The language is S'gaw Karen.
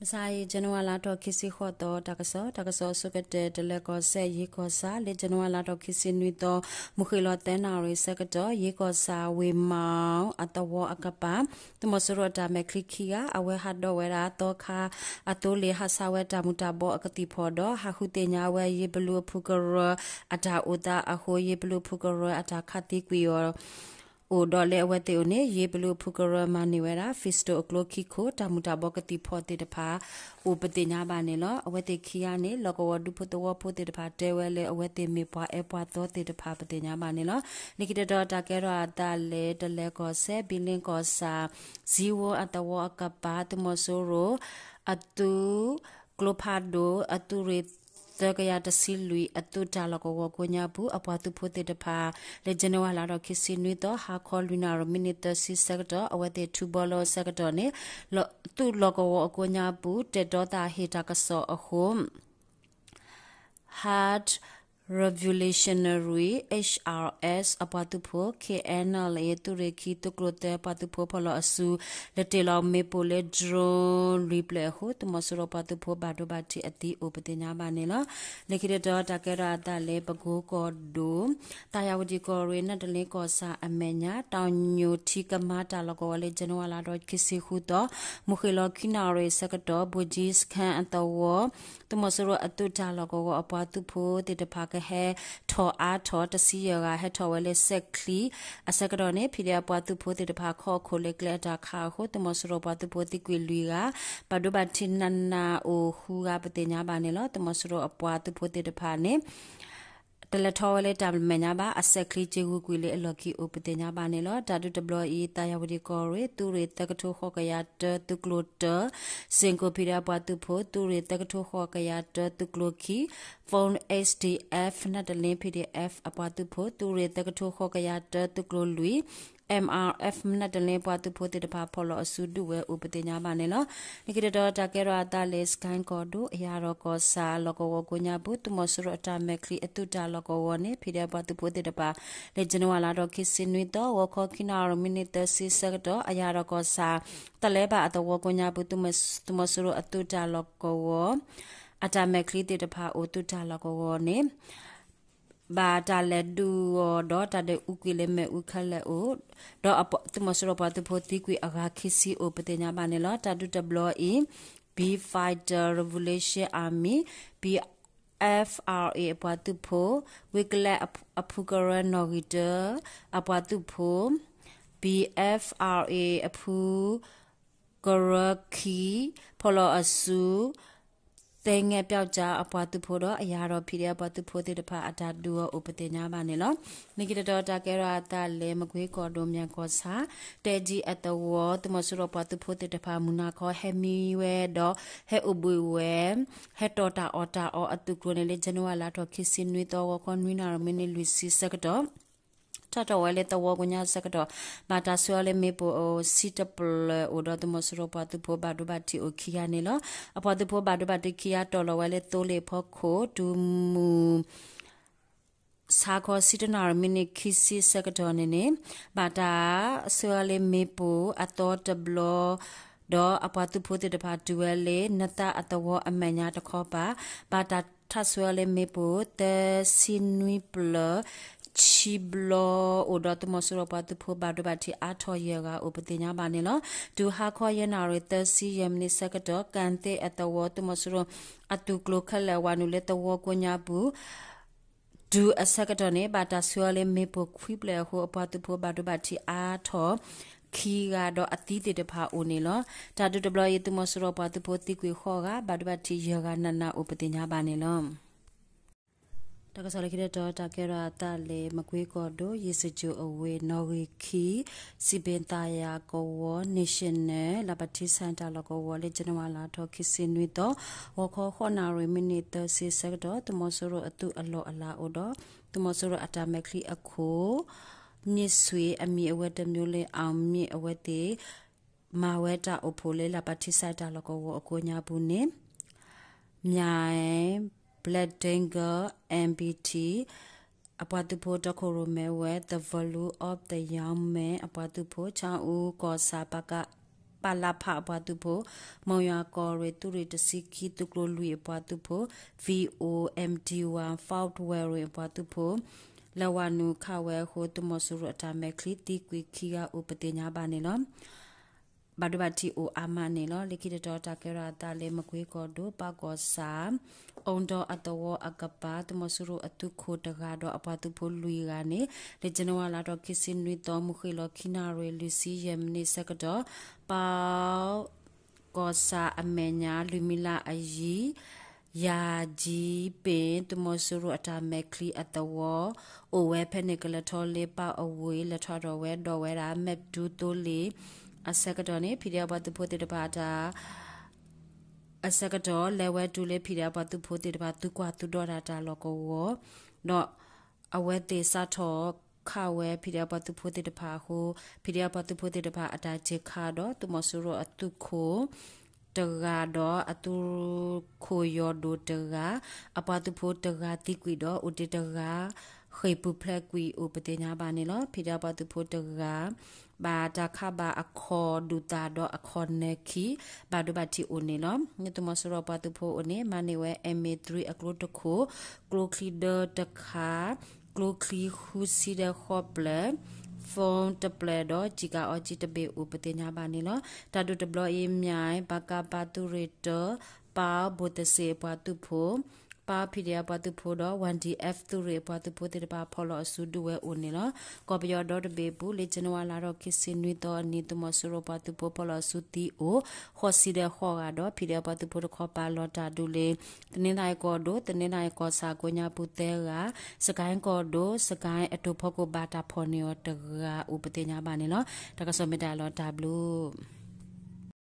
မုၢ်ဆါအံၤ January လါထီၣ်ခံဆံဃိးသီ တၢ်ကစီၣ်, တၢ်ကစီၣ်အဆိကတၢၢ် တလဲၤကီၢ်စဲၣ် ယ့ကီၢ်ဆၣ် လၢ January လါထီၣ်ခံဆံနွံသီ မုၢ်ဃ့ၢ်လီၤသၢနၣ်ရံၣ်ဆၢကတီၢ် ယ့ကီၢ်ဆၣ် ဝ့ၢ်မီၣ် အသဝီအကပၤ သုးမီၤစိရိၤအတၢ်မဲာ်ချံခံဂၤ အဝဲဟးဒိးဝဲဒၣ်သီခါအသိလ့ၣ် ဟးဆှဲးဝဲတၢ်မူၤတၢ်ဘှီးအကသံၣ်ဖီၣ်ဒီး ဟးဃုသ့ၣ်ညါဝဲ ယ့ဘလူးအဖုကရၢအတၢ်အိၣ်သးအဃိ ယ့ဘလူးအဖုကရၢအတၢ်ခးသံကွံာ်အီၤ အိၣ်ဒီးလၢအဝဲသ့ၣ်အိၣ်န့ၣ် ယ့ဘလူးအဖုကရၢမၤန့ၢ်ဝဲဒၣ် pistol အကျိခံခိၣ် တၢ်မူၤတၢ်ဘှီးကသံၣ်ဖီၣ်သ့ၣ်တဖၣ် အိၣ်ပသ့ၣ်ညါဘၣ်န့ၣ်လီၤ. အဝဲသ့ၣ်ခံဂၤန့ၣ် လီၢ်ကဝီၤဒူဖိသဝီဖိသ့ၣ်တဖၣ်တဲဝဲလၢ အဝဲသ့ၣ်မ့ၢ်ပှၤအဲၣ်ပှၤသီသ့ၣ်တဖၣ်ပသ့ၣ်ညါဘၣ်န့ၣ်လီၤ. လၢခံတတီၤတၢ်ကဲထီၣ်အသးလၢ တလဲၤကီၢ်စဲၣ် ဘံလ့ကီၢ်ဆၣ် ဇံဝိအသဝီအကပၤ သုးမီၤစိရိၤ အသုး ကျိဖးဒိၣ် အသုးရ့ၣ်သၢကယၤတဆံလွံၢ် အသုးတၢ်လီၢ်ကဝီၤကိးညါပူၤ အပှၤသုးဖိသ့ၣ်တဖၣ် လၢ January လါထီၣ်ခံဆံနွံသီ ဟါခီလွံၢ်နၣ်ရံၣ် မံးနံးသၢဆံဆၢကတီၢ် အဝဲသ့ၣ်ထုးဘီလၢဆၢကတီၢ်န့ၣ် သုးလီၢ်ကဝီၤအကိးညါပူၤ တဲာ်တီသးဟ့ၣ်တၢ်ကစီၣ်အဃိ Hard Revolutionary H R S အပှၤသုးဖိ K N L A သုးရ့ၣ်ခံ သုးကျိၤသၢ ပှၤသုးဖိဖီၣ်လီၤအစု လဲၤတ့ၢ်လီၤမ့ၣ်ပိၢ်လၢ drone လွံၢ်ဖျၢၣ်အဃိ သုးမီၤစိရိၤပှၤသုးဖိဘၣ်ဒိဘၣ်ထံးအသံအိၣ်ပသ့ၣ်ညါဘၣ်န့ၣ်လီၤ. လၢခံတတီၤ တၢ်ကဲထီၣ်အသးလၢ ပကိကီၢ်ဒိၣ် သးယၤဝတံၣ်ကီၢ်ရ့ၣ် နၢ်တလ့ကီၢ်ဆၣ်အမဲာ်ညါ တီၣ်ညိၣ်ထံကမါတၢ်လီၢ်ကဝီၤလၢ January လါထီၣ်ခံဆံဃုသီ မုၢ်ဃ့ၢ်လီၤခံနၣ်ရံၣ်ဆၢကတီၢ် ဘိၣ်ကၠံစခန်းအသဝီ သုးမီၤစိရိၤအသုးတၢ်လီၢ်ကဝီၤအပှၤသုးဖိသ့ၣ်တဖၣ်ကဟဲထီၣ်အါထီၣ် တဆံယဲၢ်ဂၤ ဟဲထီၣ်ဝဲလၢစဲးချံအဆၢကတီၢ်န့ၣ် ဖံးဒဲးအပှၤသုးဖိသ့ၣ်တဖၣ်ခီၣ်ခိၣ်လၢကျဲအတၢ်ခးအဃိ သုးမီၤစိရိၤပှၤသုးဖိသံကွံာ်လွံၢ်ဂၤ ဘၣ်ဒိဘၣ်ထံးနးနးအိၣ်ဃုဂၤပသ့ၣ်ညါဘၣ်န့ၣ်လီၤ. သုးမီၤစိရိၤအပှၤသုးဖိသ့ၣ်တဖၣ်န့ၣ် တလဲၤထီၣ်ဝဲလၢတၢ်မဲာ်ညါဘၣ် အစဲးချံက့ၤဂုာ်ကွံာ်လၢအလီၢ်ခံအိၣ်ပသ့ၣ်ညါဘၣ်န့ၣ်လီၤ. တၢ်ဒုးတဘျီအံၤ သးယၤဝတံၣ်ကီၢ်ရ့ၣ် သုးရ့ၣ်သၢကထိဃိးကယၤတၢ သုးကျိၤတၢ စ့ၣ်ကိၣ် ဖံးဒဲးအပှၤသုးဖိ သုးရ့ၣ်သၢကထိဃိးကယၤတၢ သုးကျိၤခံ Phone S D F နၢ်တလ့ P D F အပှၤသုးဖိ သုးရ့ၣ်သၢကထိဃိးကယၤတၢ သုးကျိၤလွံၢ် M R F နၢ်တလ့ပှၤသုးဖိသ့ၣ်တဖၣ် ဖီၣ်လီၤအစုဒုးဝဲအိၣ်ပသ့ၣ်ညါဘၣ်န့ၣ်လီၤ. လၢခံတတီၤ တၢ်ကဲထီၣ်အသးလၢ စကဲၣ်ကီၢ်ဒိၣ် အယၢ်ဒီးကီၢ်ဆၣ် လီၢ်ကဝီၤကိးညါပူၤ သုးမီၤစိရိၤအတၢ်မဲာ်ချံအသုးတၢ်လီၢ်ကဝီၤန့ၣ် ဖံးဒဲးပှၤသုးဖိသ့ၣ်တဖၣ် လၢ January လါထီၣ်ခံဆံနွံသီ ဂီၤခီခံနၣ်ရံၣ် မံးနံးသၢဆံဆၢကတီၢ် အယၢ်ဒီးကီၢ်ဆၣ် တလဲဘၣ်အသဝီကိးညါပူၤ သုးမီၤစိရိၤအသုးတၢ်လီၢ်ကဝီၤ အတၢ်မဲာ်ချံသ့ၣ်တဖၣ်အိၣ်သုးတၢ်လီၢ်ကဝီၤန့ၣ် ဘၣ်တၢ်လဲၤဒုးအီၤဒီးတၢ်ဒုးအူကွံာ်လၢမ့ၣ်အူခဲလၢာ်အိၣ် ဒီးသုးမီၤစိရိၤပှၤသုးဖိသံကွံာ်အဂၤခံဆံအိၣ်ပသ့ၣ်ညါဘၣ်န့ၣ်လီၤ. တၢ်ဒုးတဘျီအံၤ B Fighter Revolution Army, B F R A အပှၤသုးဖိ ဝ့ၢ်ကလဲအဖုကရၢနီၣ်ဂံၢ်တၢ အပှၤသုးဖိ B F R A အဖု ကရၢခံ ဖီၣ်လီၤအစု သဲငဲပျောက်ကျား အပှၤသုးဖိဒီး အယၢ်ဒီး ဖံးဒဲး အပှၤသုးဖိသ့ၣ်တဖၣ် အတၢ်ဒုးအီၤအိၣ်ပသ့ၣ်ညါဘၣ်န့ၣ်လီၤ. လၢခံတတီၤ တၢ်ကဲထီၣ်အသးလၢ မကွ့ကီၢ်ဒိၣ် မၠဲၣ်ကီၢ်ဆၣ် တဲကၠံအသဝီ သုးမီၤစိရိၤပှၤသုးဖိသ့ၣ်တဖၣ် မုၢ်နၤခီဟဲမံဝဲဒီး ဟဲအိၣ်ဘှံးဝဲ ဟဲတီၢ်တၢ်အီၣ်တၢ်အီအသုးကျိၤန့ၣ်လၢ January လါထီၣ်ခံဆံနွံသီ ဂီၤခီနွံနၣ်ရံၣ် မံးနံးလွံၢ်ဆံဆၢကတီၢ် ထီၣ်ထီၣ်ဝဲလၢသဝီကိးညါဆၢကတီၢ် ဘၣ်တၢ်ဆှၢအီၤလၢမ့ၣ်ပိၢ်အိၣ် ဆံတဖျၢၣ်အိၣ်ဒီး သုးမီၤစိရိၤပှၤသုးဖိဘၣ်ဒိဘၣ်ထံးအိၣ်ခံဂၤန့ၣ်လီၤ. အပှၤသုးဖိဘၣ်ဒိဘၣ်ထံးခံဂၤတီၢ်လီၤဝဲလၢသိလ့ၣ်ဖီခိၣ် တုၤမုၢ် ဆါခီဆံတနၣ်ရံၣ် မံးနံးခံဆံဆၢကတီၢ်န့ၣ်န့ၣ် ဘၣ်တၢ်ဆှၢအီၤလၢမ့ၣ်ပိၢ်အသီတဘျီ ဒီးအပှၤသုးဖိသ့ၣ်တဖၣ်တုၤဝဲလၢ နသးအသဝီအမဲာ်ညါတခီပၤ ဘၣ်တၢ်ထးဆှၢအီၤလၢမ့ၣ်ပိၢ် သၢဆံနွံဖျၢၣ် ဆံဘျီအိၣ်ဒီး သုးမီၤစိရိၤပှၤသုးဖိဘၣ်ဒိဘၣ်ထံးအါထီၣ်ယဲၢ်ဂၤအိၣ်ပသ့ၣ်ညါဘၣ်န့ၣ်လီၤ. တုၤဟါခီယဲၢ်နၣ်ရံၣ် သၢဆံယဲၢ်မံးနံးဆၢကတီၢ် ကၣ်သ့အသဝီ သုးမီၤစိရိၤအသုးကျိၤခဲလၢာ်ဝၤနုာ်လၢသဝီကိးညါပူၤ တုၤအဆၢကတီၢ်န့ၣ် ဘၣ်တၢ်ဆှၢအီၤလၢမ့ၣ်ပိၢ်ခွံဖျၢၣ်အဃိ အပှၤသုးဖိဘၣ်ဒိဘၣ်ထံးအါထီၣ်ခံဂၤဒီးအသံသ့ၣ်တဖၣ်အိၣ်န့ၣ်လီၤ. တၢ်ဒုးတဘျီအံၤ သုးမီၤစိရိၤပှၤသုးဖိသံကွံာ်ဃိးဂၤ ဘၣ်ဒိဘၣ်ထံးယဲၢ်ဂၤနးနးအိၣ်ပသ့ၣ်ညါဘၣ်န့ၣ်လီၤ. တၢ်ကစီၣ်လၢခံတတီၤ တၢ်ကဲထီၣ်အသးလၢ မကွ့ကီၢ်ဒိၣ် ယ့ၣ်စကၠိၣ်အဝ့ၢ် နီၣ်ဂံၢ်ခံ စံးဘ့ၣ်သးယၤကဝီၤ National လၢပထံဆၣ်တၢ်လီၢ်ကဝီၤလၢ January လါထီၣ်ခံဆံနွံသီ ဂီၤခီဃိးနၣ်ရံၣ် မံးနံးသၢဆံဆၢကတီၢ် သုးမီၤစိရိၤအသုးအလီၢ်အလၤအိၣ်ဒီး သုးမီၤစိရိၤအတၢ်မဲာ်ချံအခိၣ် မြင့်ဆွေ အမံၤအဝဲတမံၤလၢ အောင်မြင့် အဝဲသ့ၣ် မၤဝဲတၢ်အိၣ်ဖှိၣ်လၢ လၢပထံဆၣ်တၢ်လီၢ်ကဝီၤအကိးညါပူၤန့ၣ် မၠဲၣ် Black Tiger M B T အပှၤသုးဖိတီခိၣ်ရိၣ်မဲဝဲ The Value of the Young Man အပှၤသုးဖိ ဆၣ်အူကီၢ်ဆၣ် ပက ပလဖ အပှၤသုးဖိ, မုံယွၤကီၢ်ရ့ၣ်သုးရ့ၣ်တဆံခံ သုးကျိၤလွံၢ်အပှၤသုးဖိ, V O M D one Fort Wayne အပှၤသုးဖိ လဲၤဝၤနုာ်ခးဝဲအဃိ သုးမီၤစိရိၤအတၢ်မဲာ်ချံသံကွံာ်ခံဂၤအိၣ်ပသ့ၣ်ညါဘၣ်န့ၣ်လီၤ. ဘၣ်ဒိဘၣ်ထံးအိၣ်အါမးန့ၣ်လီၤ. လၢခံတတီၤတၢ်ကဲထီၣ်အသးလၢမကွ့ကီၢ်ဒိၣ် ပၢ်ကီၢ်ဆၣ် အူဒီအသဝီအကပၤ သုးမီၤစိရိၤအသုးခိၣ်တဂၤဒီးအပှၤသုးဖိလွံၢ်ဂၤန့ၣ် လၢ January လါထီၣ်ခံဆံနွံသီ မုၢ်ဃ့ၢ်လီၤခံနၣ်ရံၣ်လွံၢ်ဆံယဲၢ်မံးနံးဆၢကတီၢ် ပၢ် ကီၢ်ဆၣ်အမဲာ်ညါ လွံၢ်မံလါအယံၤ ယၤကၠံပ့ၣ် သုးမီၤစိရိၤအတၢ်မဲာ်ချံအသဝီ အိၣ်ဝဲဖဲန့ၣ် ကလဲၤထီၣ်လၢပၢ်အဝ့ၢ် လဲၤထီၣ်ဒီးဝဲ ဒီးဝဲဒၣ် map ဒူသိလ့ၣ် အဆၢကတီၢ်န့ၣ် ဖံးဒဲးအပှၤသုးဖိသ့ၣ်တဖၣ်အတၢ် အဆၢကတီၢ် လဲၤဝဲတုၤလၢဖံးဒဲးအပှၤသုးဖိသ့ၣ်တဖၣ် သုကွၢ်သုဒီးတၢ်တၢ်လီၢ်ကဝီၤ ဒီး အဝဲသ့ၣ်စးထီၣ်ခးဝဲ ဖံးဒဲးအပှၤသုးဖိသ့ၣ်တဖၣ်အဃိ ဖံးဒဲးအပှၤသုးဖိသ့ၣ်တဖၣ်အတၢ်စ့ၢ်ခးဒီး သုးမီၤစိရိၤအသုးခိၣ်တဂၤဒီးအသုးခိၣ်ယီၢ်ဒိၣ်တဂၤ အပှၤသုးဖိတဂၤသံကွံာ်ဒီး အိၣ်တ့ၢ်တဂၤ ဃ့ၢ်ပူၤဖျဲးကွံာ်အိၣ်ပသ့ၣ်ညါဘၣ်န့ၣ်လီၤ. ဖံးဒဲးအပှၤသုးဖိတဂၤ ဘၣ်တၢ်ခးဘၣ်အခီၣ်ဒုၣ်သၣ်ဒီးအခီၣ်နၢၣ်ခံ ဘၣ်ဒိဘၣ်ထံးအိၣ်န့ၣ်လီၤ. သုးမီၤစိရိၤအပှၤသုးဖိအိၣ်န့ၣ် မၤန့ၢ်ဝဲ M A three အကျိတခိၣ်, ကျိချံဒၢတခါ, ကျိချံဃုဆံဒီးဃိးဖျၢၣ်, phone တဖျၢၣ်ဒီး ကျံကၤအီကံတဘ့ၣ်အိၣ် ပသ့ၣ်ညါဘၣ်န့ၣ်လီၤ. တၢ်ဒုးတဘျီအံၤ မၠဲၣ် ပကဖ သုးရ့ၣ်တၢ ပၢ်ဘိၣ်သစ့ၣ်အပှၤသုးဖိ, ပၢ် P D F အပှၤသုးဖိဒီး Y D F သုးရ့ၣ်အပှၤသုးဖိသ့ၣ်တဖၣ် ဖီၣ်လီၤအစုဒုးဝဲအိၣ်န့ၣ်လီၤ. ကီၢ်ပယီၤဒီတဘ့ၣ်အပူၤ လၢ January လါထီၣ်ခံဆံနွံသီအနံၤ သုးမီၤစိရိၤပှၤသုးဖိဖီၣ်လီၤအစုသံအိၣ် ဃိးဆံဒီးဃိးဂၤဒီး ဖံးဒဲးအပှၤသုးဖိတခီပၤလီၤတၢ်ဒုးလၢ တနီသရံၣ်ကီၢ်ဒိၣ် တနီသရံၣ်ကီၢ်ဆၣ်ကိးညါပူၤသၢဂၤ, စကဲၣ်ကီၢ်ဒိၣ် စကဲၣ်အတိၢ်ဖီခိၣ်ဘၣ်တၢ်ဖီၣ်န့ၢ်အီၤတဂၤအိၣ်ပသ့ၣ်ညါဘၣ်န့ၣ်လီၤ. တၢ်ကစီၣ်မ့ၢ်တၢ်လီၤတၢ်ဘျုး